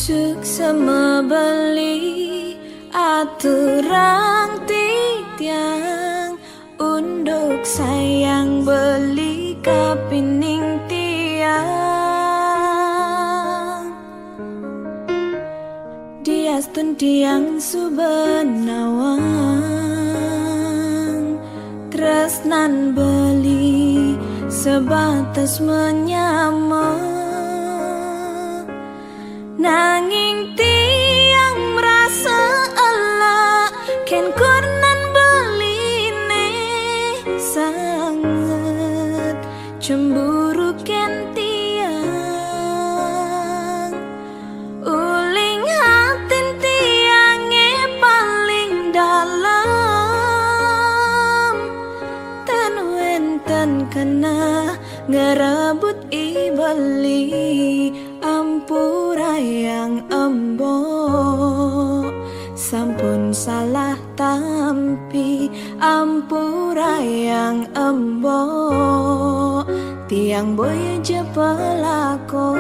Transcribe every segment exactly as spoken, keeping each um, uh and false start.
Suksma beli aturang titiang, unduk sayang beli kapining tiang. Diastun tiang suba nawang, tresnan beli sebatas menyama. Nanging tiang merasa elak, ken kurnan beline sanget cemburu ken tiang. Uling hatin tiange paling dalam, tan wenten kena ngerebut i beli. Ampura yang embok, sampun salah tampi. Ampura yang embok, tiang boya ja pelakon.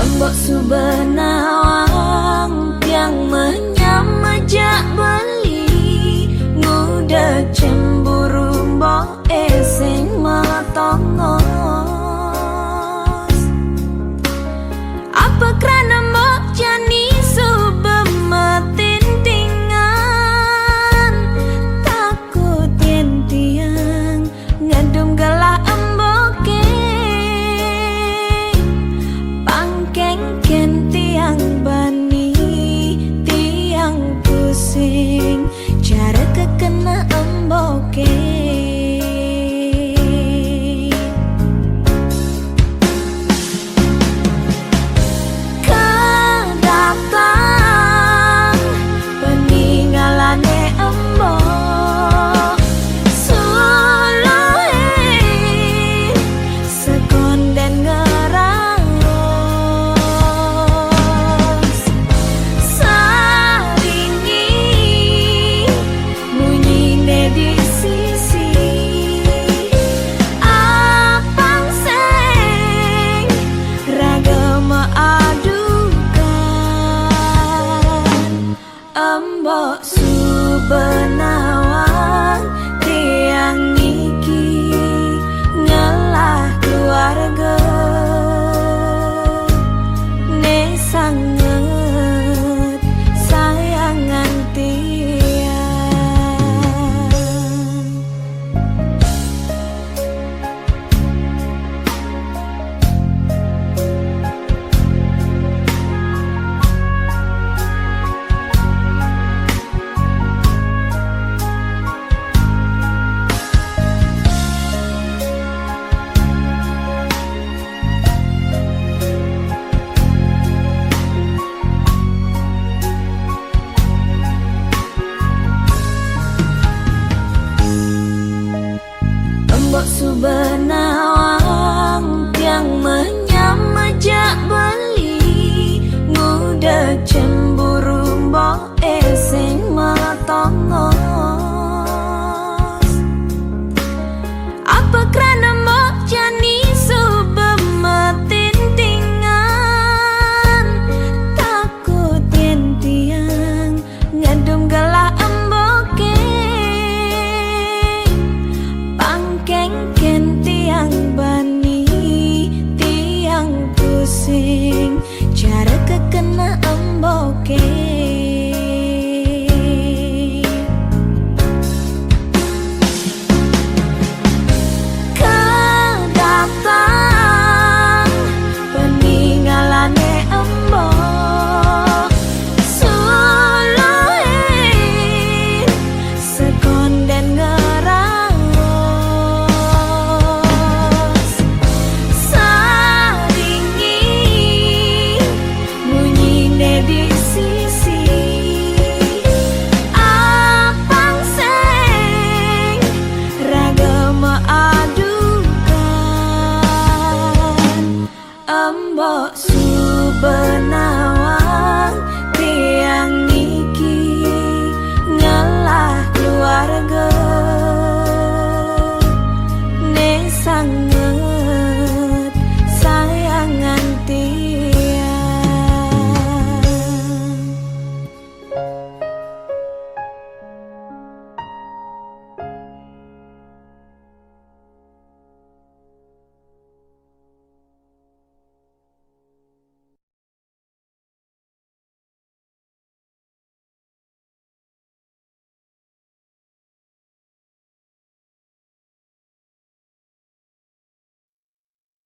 Embok suba nawang, tiang menyama jak beli, nguda cemburu mbok e sing matongos. Apa krana mbok jani suba matintingan, takut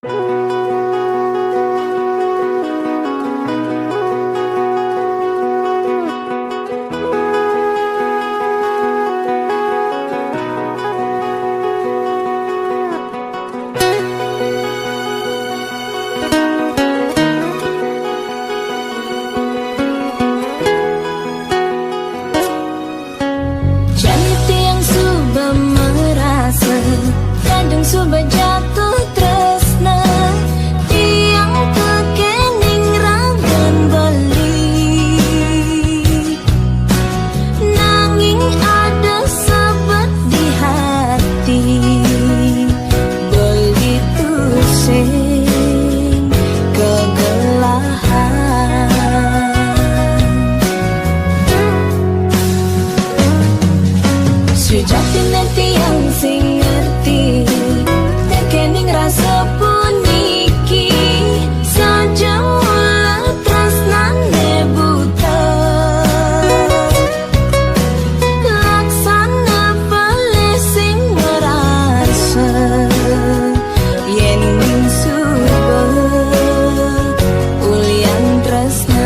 Jani tiang suba marasa, kadang suba jatuh tresna. Tiang tekening ragan beli, nanging ada sebet di hati. Beli tu sing kegelahan. Sujatine tiang sing ngerti, tekening rasa puniki, saja mula tresnane buta. Laksana pelih sing merasa, yen ning suba ulian tresna.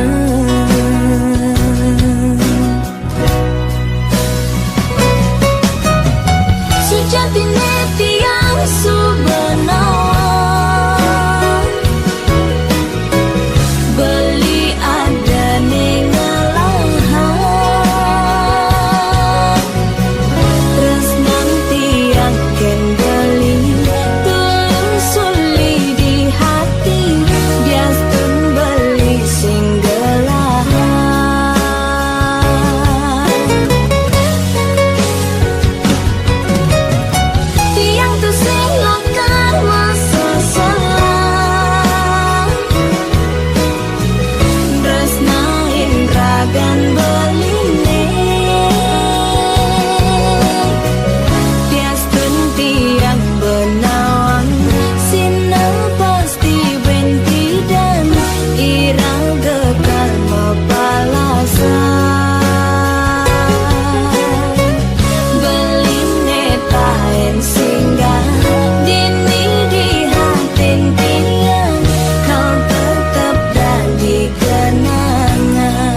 Sujatine tiang suba nawa, beli adane ngalahan. Tresnan tiang ken beli, tulung suli di hati, diastun beli sing gelahan. Tiang tu sing lakar masalah, tresnain ragan beline. Diastun tiang benawang, sinah pasti ben pidan, ira gekal mapalasan. Beline taen singgah dini di hatin tiang, kau tetep dadi kenangan.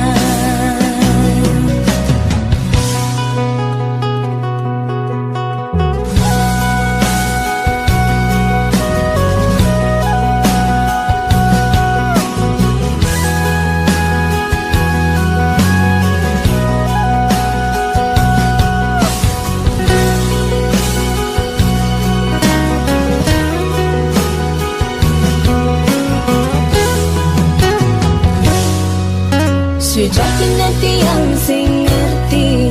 Sujatine tiang sing ngerti,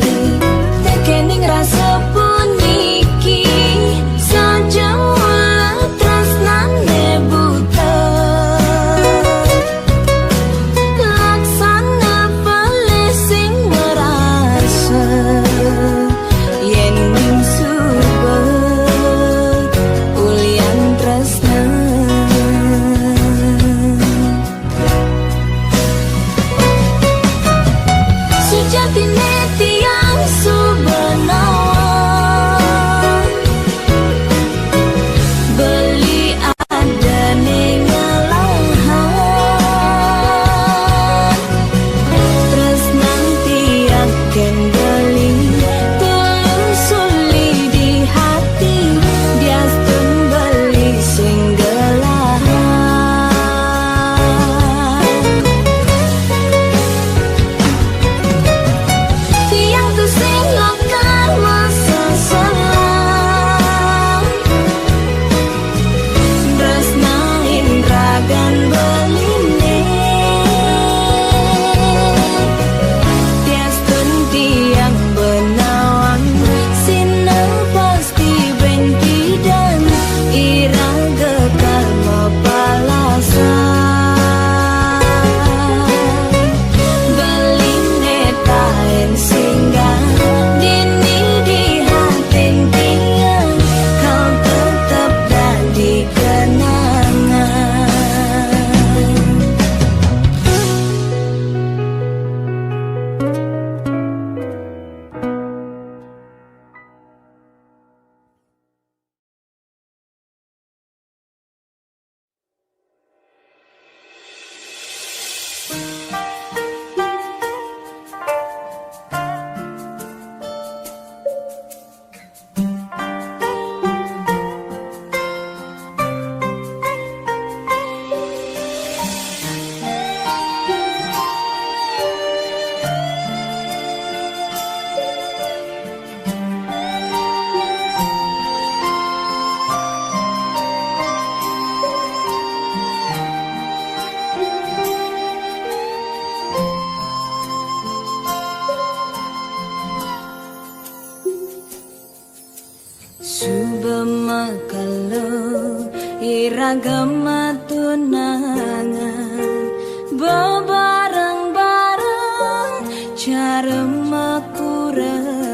tekening rasa puniki, saja mula tresnane buta. Laksana pelih sing merasa, yen ning suba ulian tresna. Sujatine Suba makelo iraga matunangan, bebareng-bareng cara makurenan,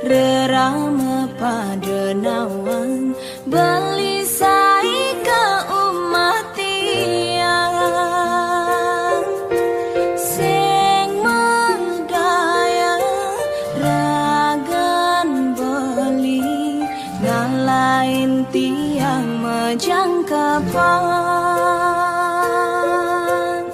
rerama pada nawang, beli sai ka umat tiang. Sing madaya ragan beli, ngalain tiang majangkapan.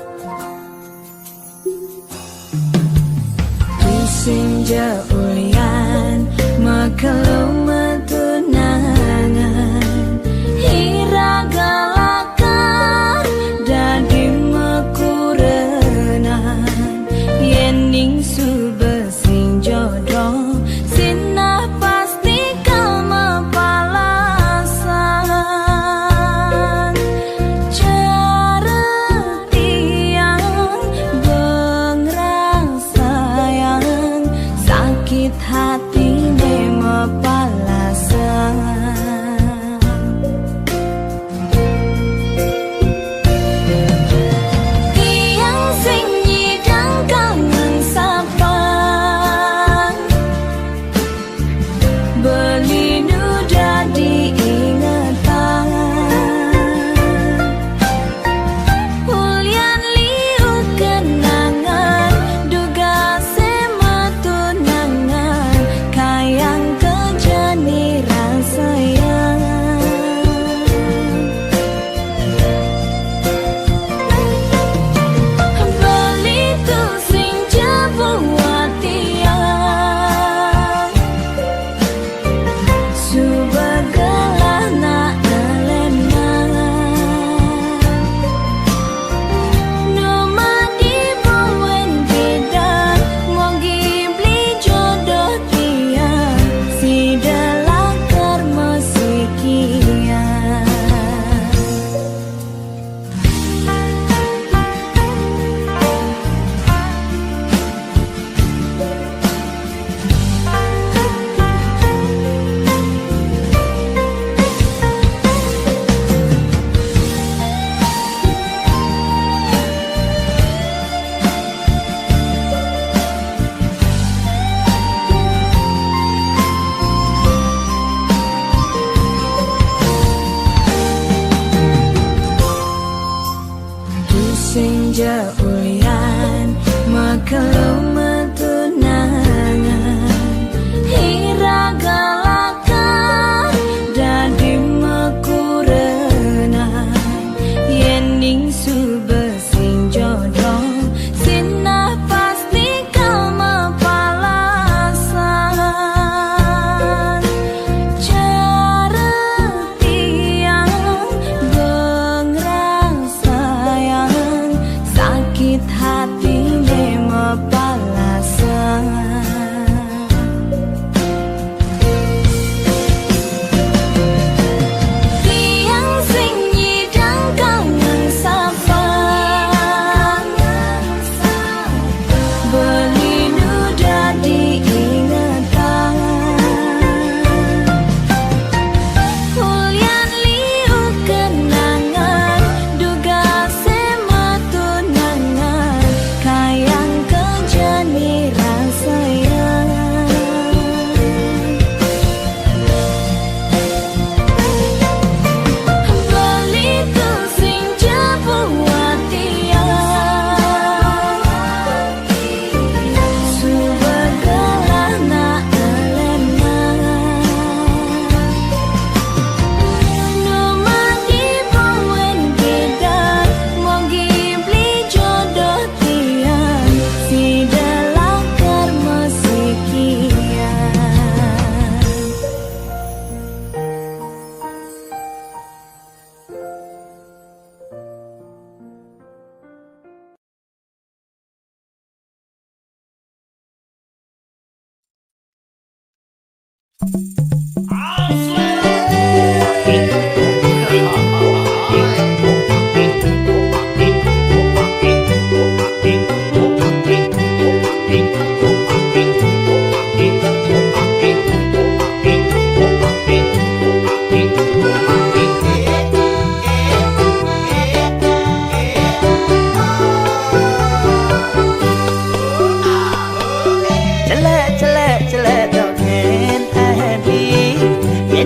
Tusing ja ulian makelo matunangan, iraga lakar dadi makurenan. Yen ning suba sing jodoh, sinah pasti ka mapalasan. Cara tiang bengrasayang, sakit hatine mapal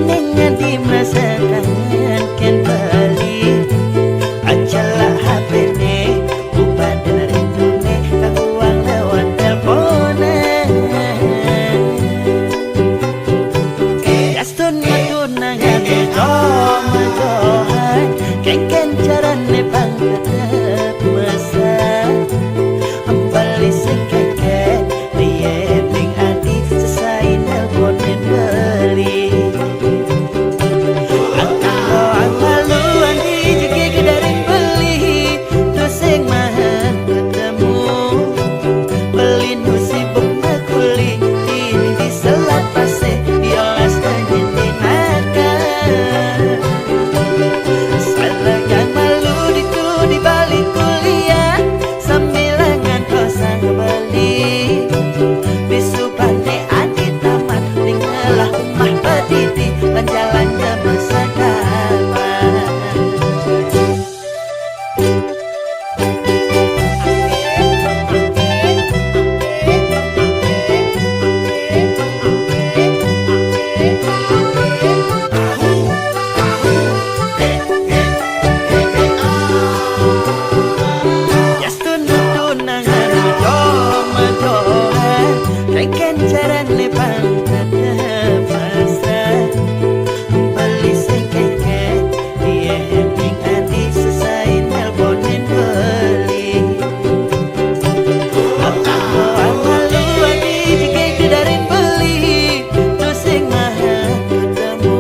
Ning adi masa kangen kén bali. Acalak H P-né, upadan rinduné kaguang lewat telponan. Yastun matunangan doa-doa, kénkén carané pang tetep mesra. Bali sing kénkén, yé ning adi sesai nelponin beli. Angkang doang malu adi jegég daring beli, tusing mahan ketemu. Beli nu sibuk makuli, dini di selat pasé, diolas danyen di naka. Salagang malu ditu di bali kuliah, sambilangan kosang beli. Disubané adi tamat, ning ngelah umah padidi, lan jalan ka masa kapan. Yastun tunangan doa-doa, kénkén carané pang tetep mesra. Beli sing kénkén, yé ning adi sesai nelponin beli. Angkang doang malu adi jegég daring beli, tusing mahan ketemu.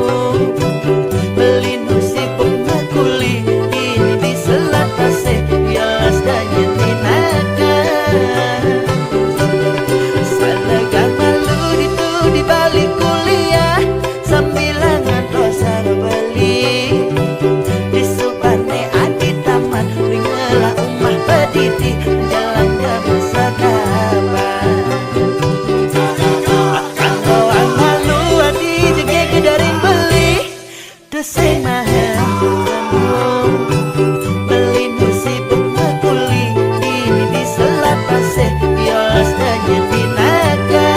Beli nu sibuk makuli, dini di selat pasé, diolas danyen di naka. Salagang malu ditu di bali kuliah, sambilangan kosang beli. Disubané adi tamat, ning ngelah umah padidi, jalan ka masa kapan. Angkang doang malu adi jegég daring beli, tusing mahan ketemu. Beli nu sibuk makuli, dini di selat pasé, diolas danyen di naka.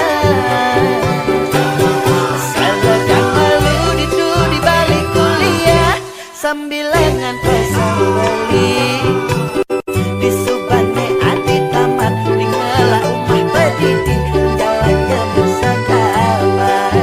Salagang malu ditu di bali kuliah, sambilangan kosang beli. Disubané adi tamat, ning ngelah umah padidi, jalan ka masa kapan.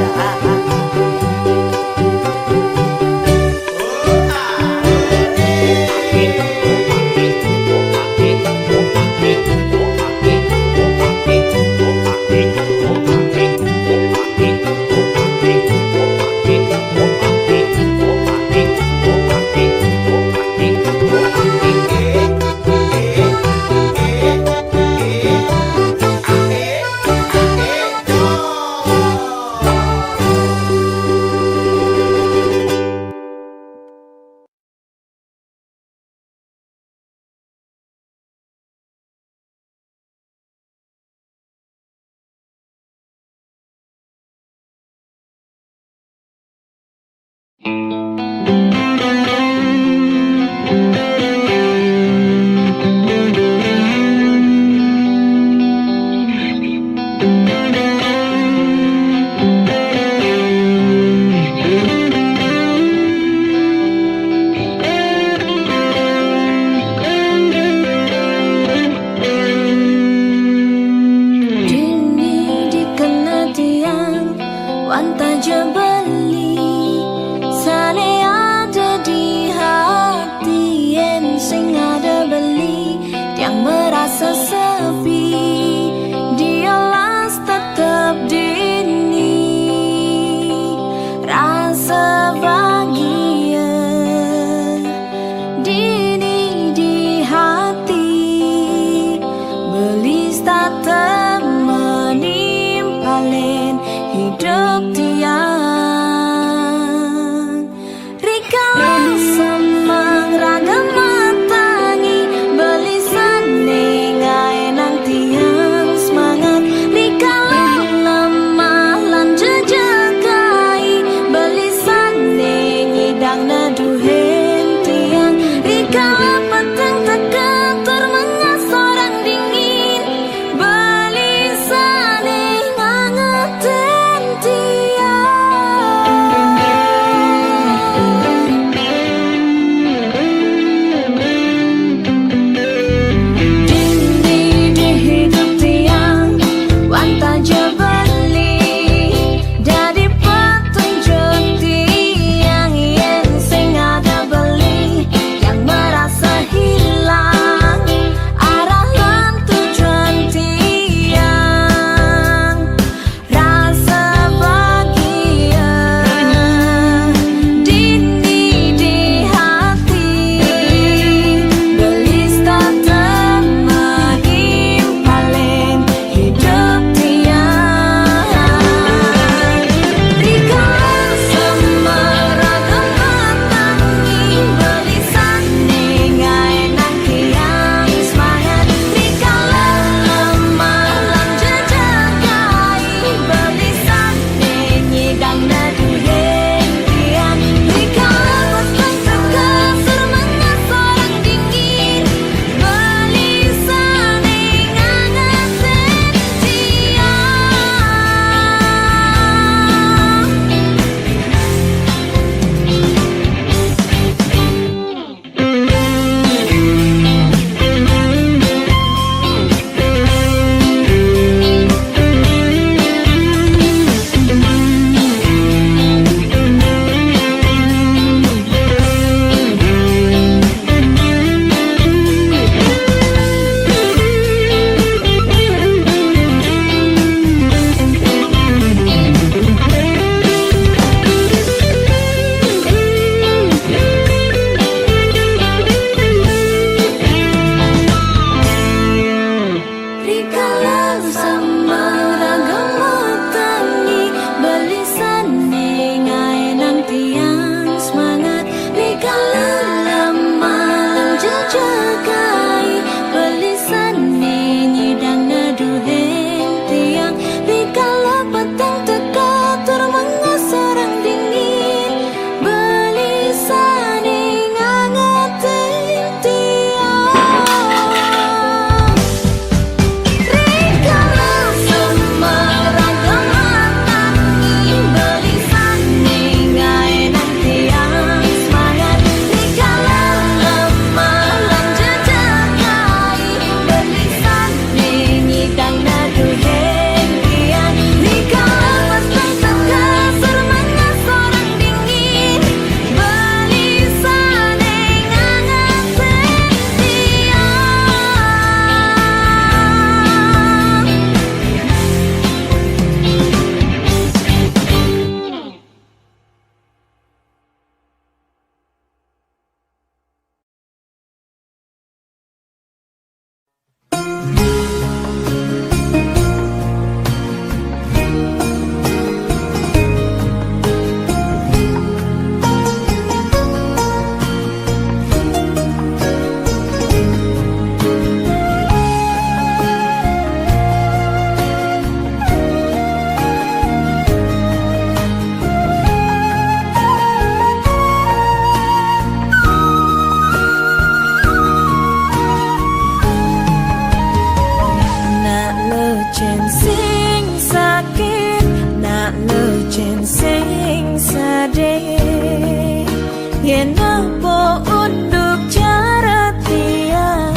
Yen apa unduk cara tiang,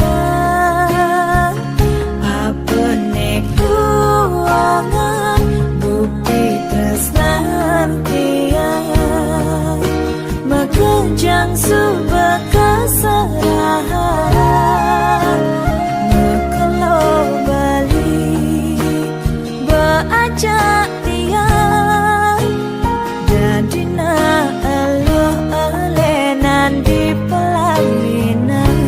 apa nek kuangan bukti tresnan tiang, makejang suba kasarahan, mekelo bali beajak tiang. Dadina eluh elenan di pelaminan.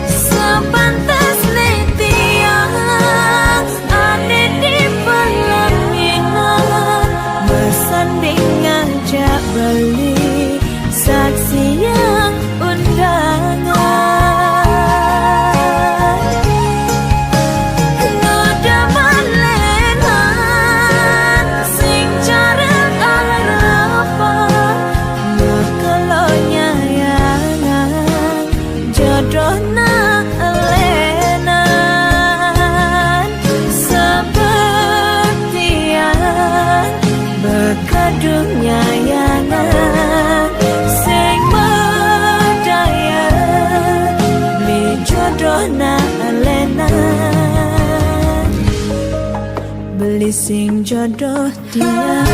Sepantasne tiang ane di pelaminan, bersanding ngajak beli saksi yang undangan. Ngoda malenan sing cara arapa, mekelo nyayangan jodoh nak lenan. Sebetian bekadung nyayangan, sing medaya beli jodoh nak lenan, beli sing jodoh tiang.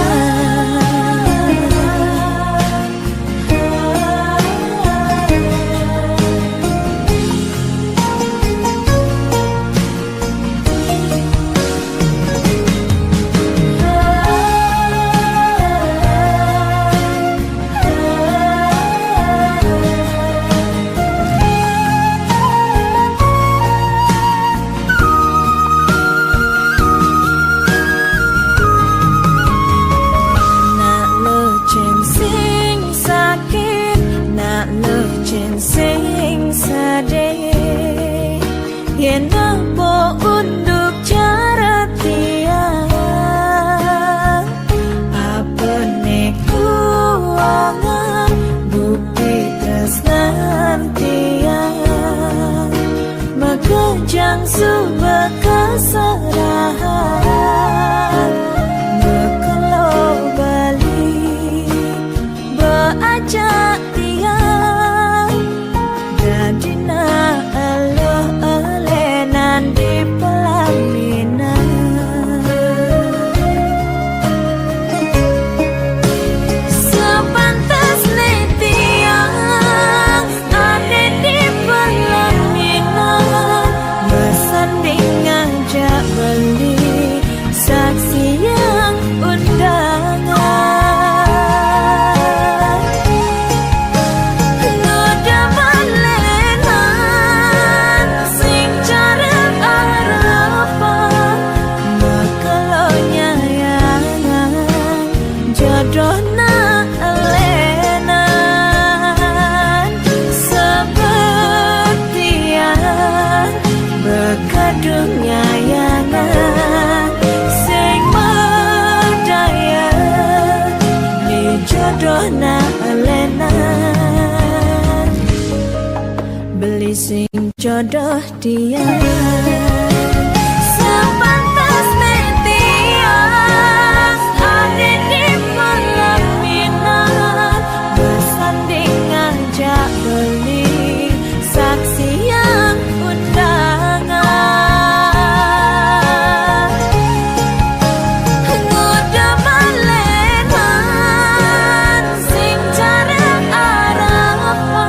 Nak lecen sing sakit, nak lecen sing sedih. Yen apa unduk cara tiang, apa nek kuangan bukti tresnan tiang, makejang suba kasarahan, mekelo bali beajak tiang. Dadina eluh elenan di pelaminan. Sepantasne tiang ane di pelaminan, bersanding ngajak beli saksi yang undangan. Ngoda malenan sing cara arapa, mekelo nyayangan jodoh nak lenan. Sebetian bekadung nyayangan, sing medaya beli jodoh nak lenan, beli sing jodoh tiang. Sepantasne tiang ane di pelaminan, bersanding ngajak beli saksi yang undangan. Ngoda malenan sing cara arapa,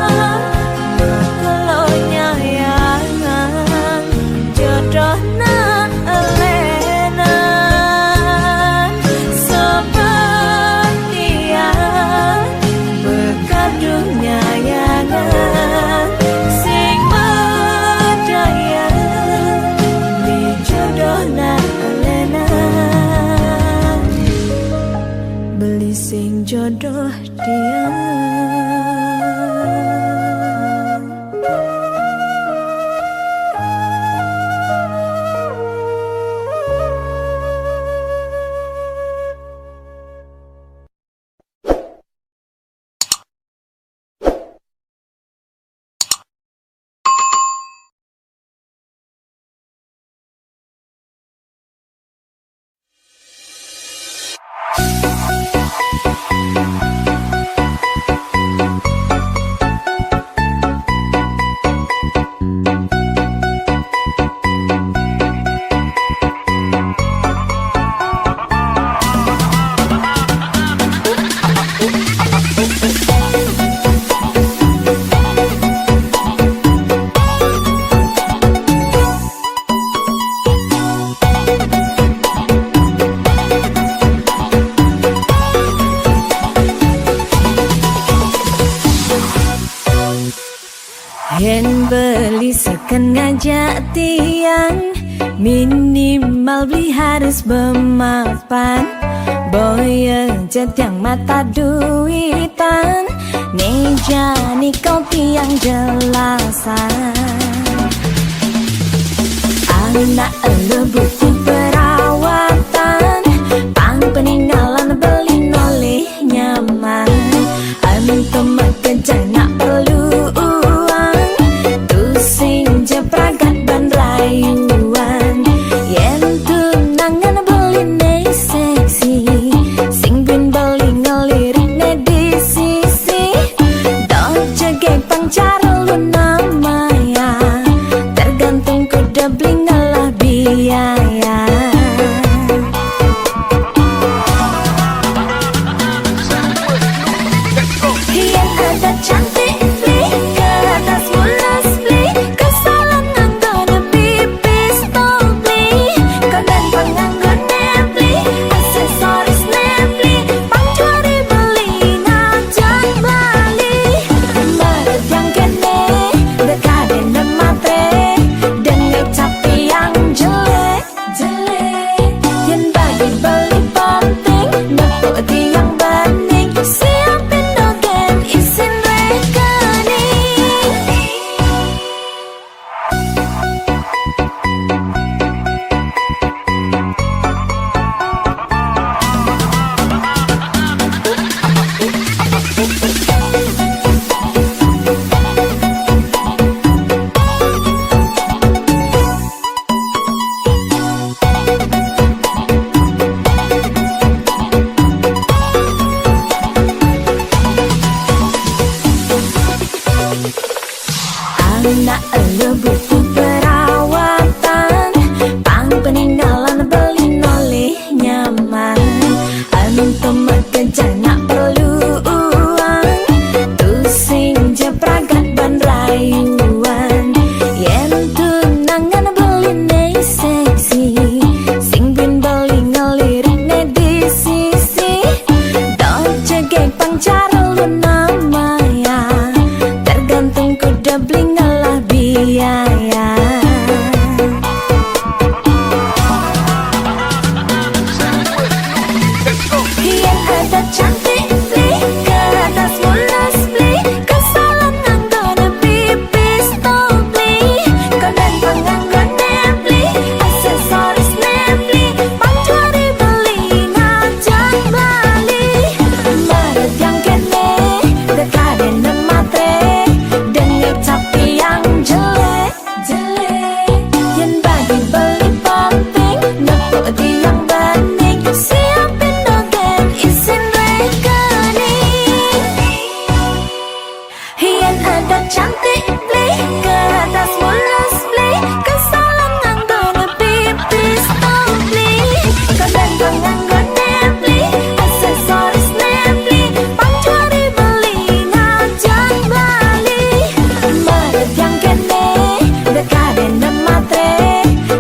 mekelo nyayangan jodoh Kan ngajak tiang, minimal beli harus bemapan. Boya ja tiang mata duitan, ne jani kau tiang jelasan. Anak elu butuh perawatan, pang peninggalan beli nolih nyaman. Antum kejang nak perlu uang, tusing je pragat ban rayuan. Yen tunangan beli ne seksi, sing bin beli ngelirik ne di sisi. Doh jegeg pang cara lu namaya, tergantung kuda beli ngelah biaya. Hian ada cantik beli, kertas mulus beli, kesalan nganggo pipis to beli, kondang penganggo ne beli, aksesoris ne beli, pang juari beli ngajak bali. Merediang kene, dekade ne matre, dengke capi yang jelek. Jelek, yen bagi beli penting, nepuk tiang bening, siapin dogen isin rekening. Anak elu butuh perawatan, pang peninggalan beli nolih nyaman. Antum kejang nak perlu uang, tusing je pragat ban rayuan. Yen tunangan beli ne seksi, sing bin beli ngelirik ne di sisi. Doh jegeg pang cara lu namaya, tergantung kuda beli ngelah biaya. Hian ada cantik beli, kertas mulus beli, kesalan nganggo pipis to beli, kondang penganggo ne beli, aksesoris ne beli, pang juari beli ngajak bali. Merediang kene, dekade ne matre, dengke capi yang jelek. Jelek, yen bagi beli penting, nepuk tiang bening, siapin dogen isin rekening. Hian ada cantik beli, kertas mulus beli, kesalan nganggo pipis to beli, kondang penganggo ne beli, aksesoris ne beli, pang juari beli ngajak bali. Merediang kene, dekade ne matre,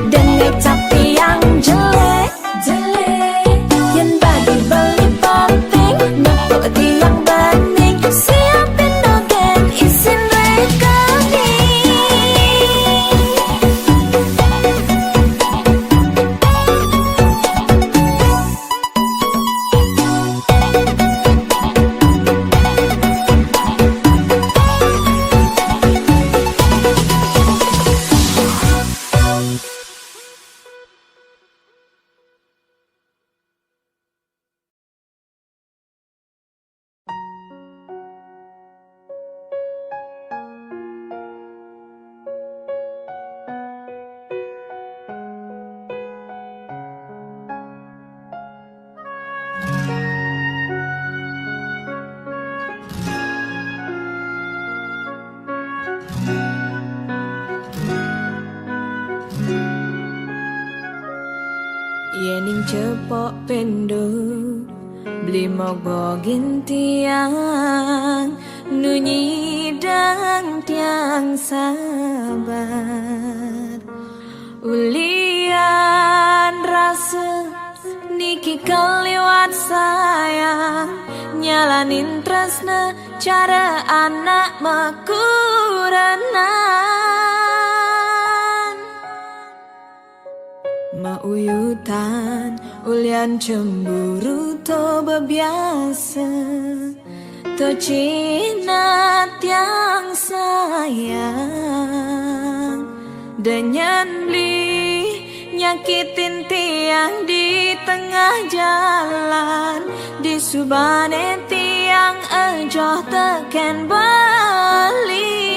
dengke capi yang jelek. Jelek, yen bagi beli penting, nepuk tiang bening, siapin dogen isin rekening. Yening cepok pendo, beli mok bogin tiang, nunyi dang tiang sabar. Ulian rasa niki keliwat sayang, nyalanin tresna cara anak makurana. Mauyutan ulian cemburu to bebiasa, to cina tiang sayang. Denyan beli nyakitin tiang di tengah jalan, di subane tiang ejoh teken beli.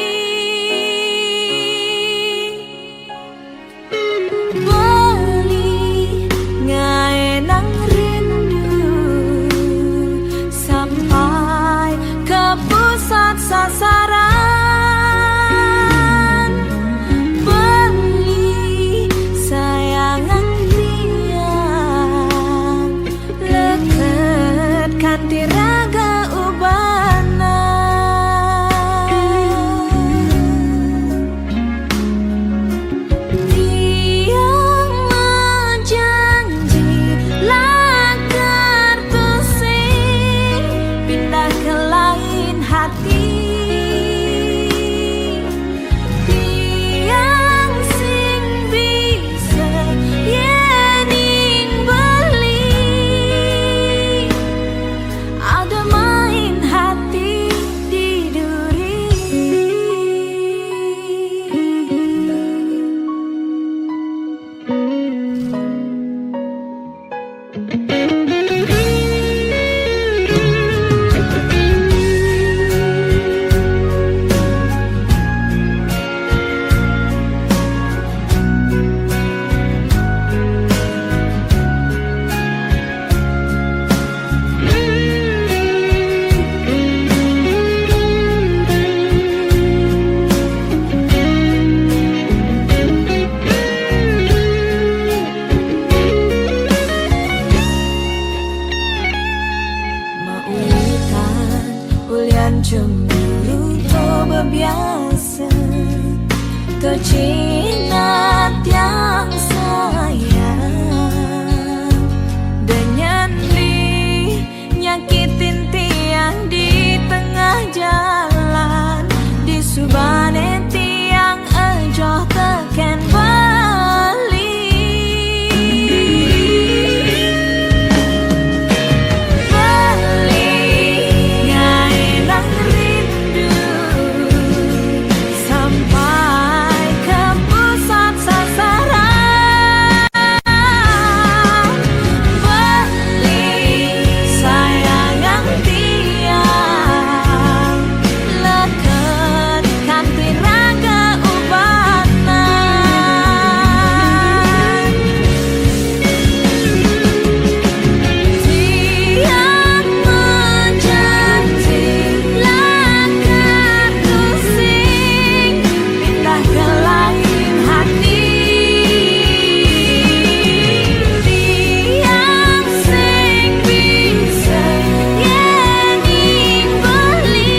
Beli ngae nang rindu sampai ke pusat sasaran. Beli sayangan tiang leket kanti raga ubana. Tiang majanji lakar tusing pindah ke lain hati. Tiang sing bisa yening beli ada main hati di duri. Maulitan ulian cemburu to bebiasa, to cina tiang sayang. Denyan li nyakitin tiang di tengah jalan, di subane tiang ejoh teken beli. Beli ngae nang rindu sampai ke pusat sasaran. Beli sayangan tiang leket kanti raga ubana. Tiang majanji lakar tusing pindah ke lain hati. Tiang sing bisa yening beli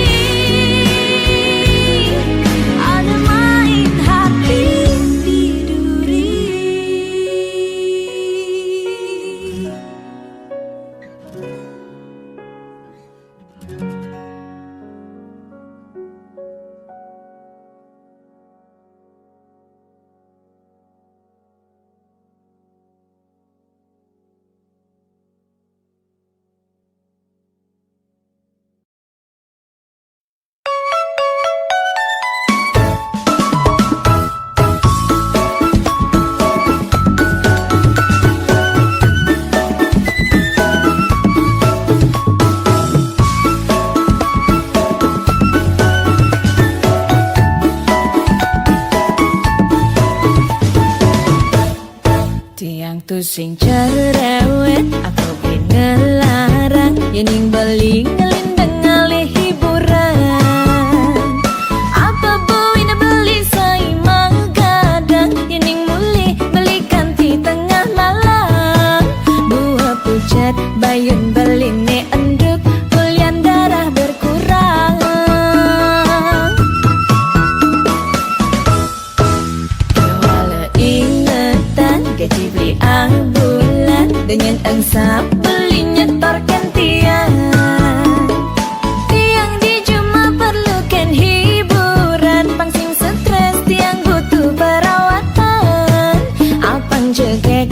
ada main hati di duri. Tiang tusing cerewet, aku beli ngelarang, yening beli ngelindeng ngalih hiburan. Apa buina beli sai magadang, yening mulih beli kanti tengah malam. Buah pucat bayun beline enduk, ulian darah berkurang. Kewala ingetan gaji beli abulan, denyan engsap beli nyetorken tiang. Tiang di juma perluken hiburan, pang sing stres tiang butuh perawatan. Apang jegek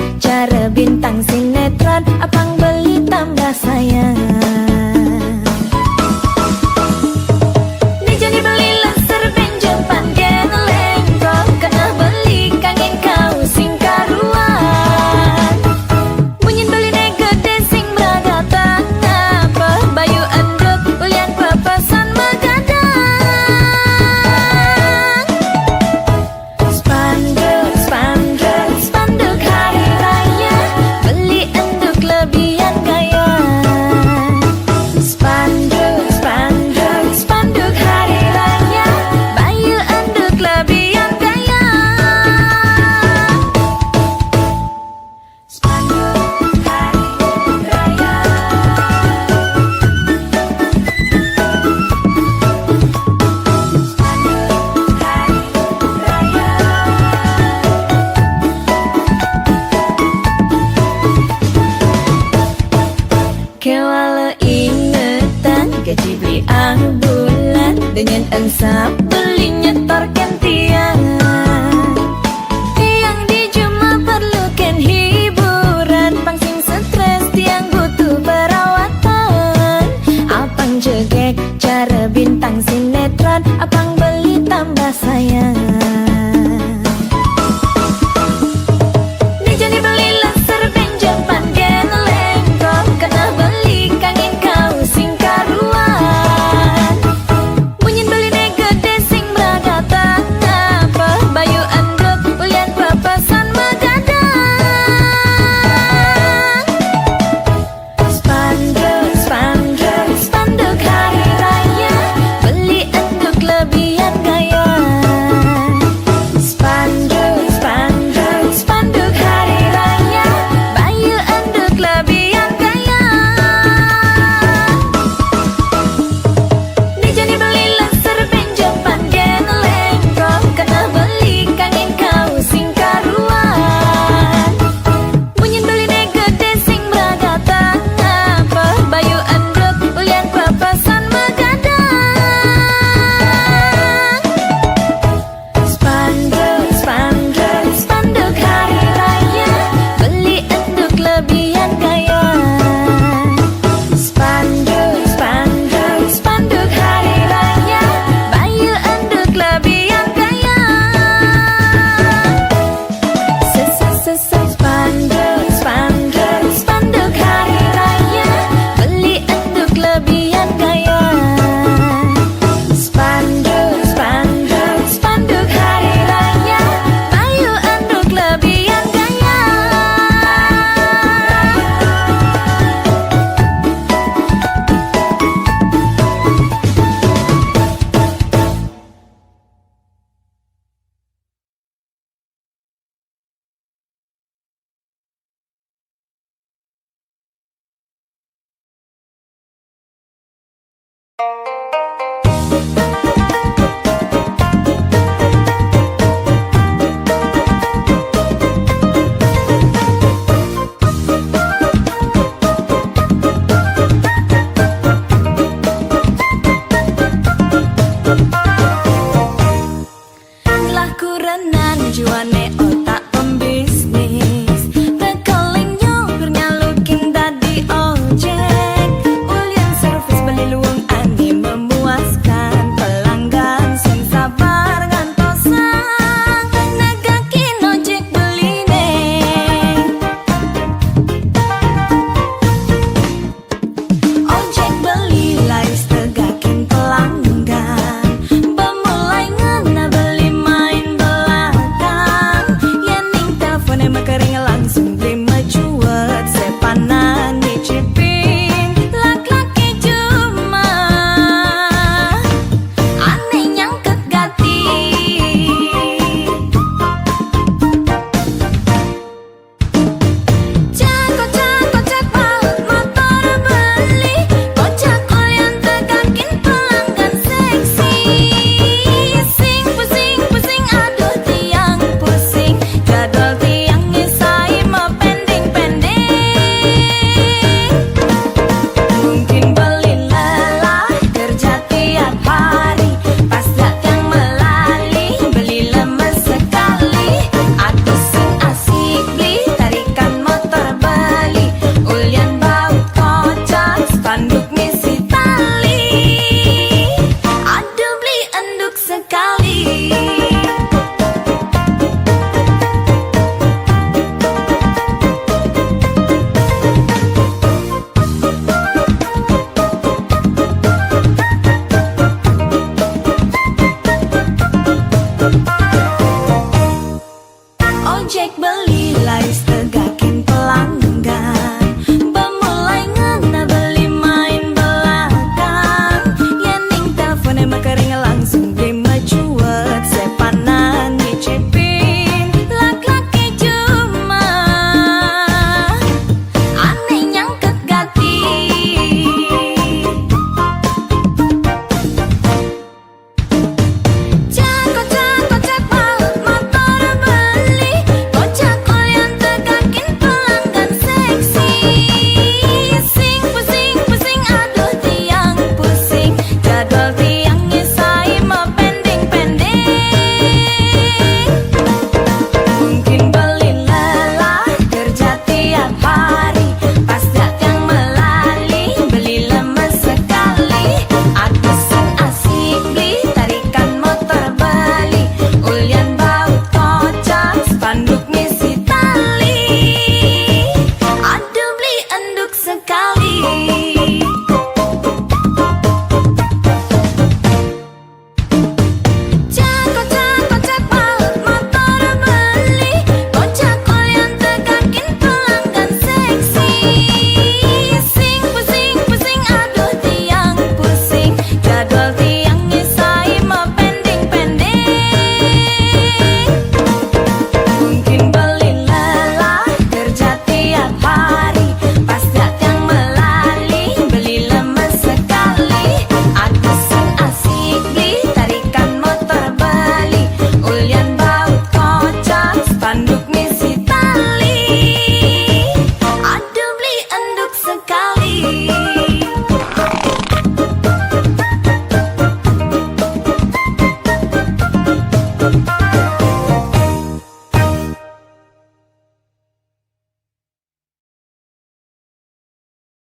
Dibeli ang bulan dengan engsap beli nyetor ken tiang. Tiang di juma perlukan hiburan, pang sing stres tiang butuh perawatan. Apang jegek cara bintang sinetron, apang beli tambah sayang. Ni jani beli laser benjopan gen lengkong, kena beli kangin kau sing karuan. Munyin beli ne gede sing beragatan, apa bayu endut ulian pepesan megadang. Spanduk, spanduk, spanduk hari raya, beli enduk lebihan gaya. Spanduk, spanduk, spanduk hari raya, bayu enduk lebihan gaya. Ni jani beli laser benjopan gen lengkong, kena beli kangin kau sing karuan. Munyin beli ne gede sing beragatan, apa bayu endut ulian pepesan megadang. Spanduk, spanduk, spanduk hari raya, beli enduk lebihan gaya. Spanduk, spanduk, spanduk hari raya, bayu enduk lebihan gaya. Sesek, sesek, spanduk, spanduk, spanduk hari raya, beli enduk lebihan gaya. Spanduk, spanduk, spanduk hari raya, bayu enduk lebihan gaya.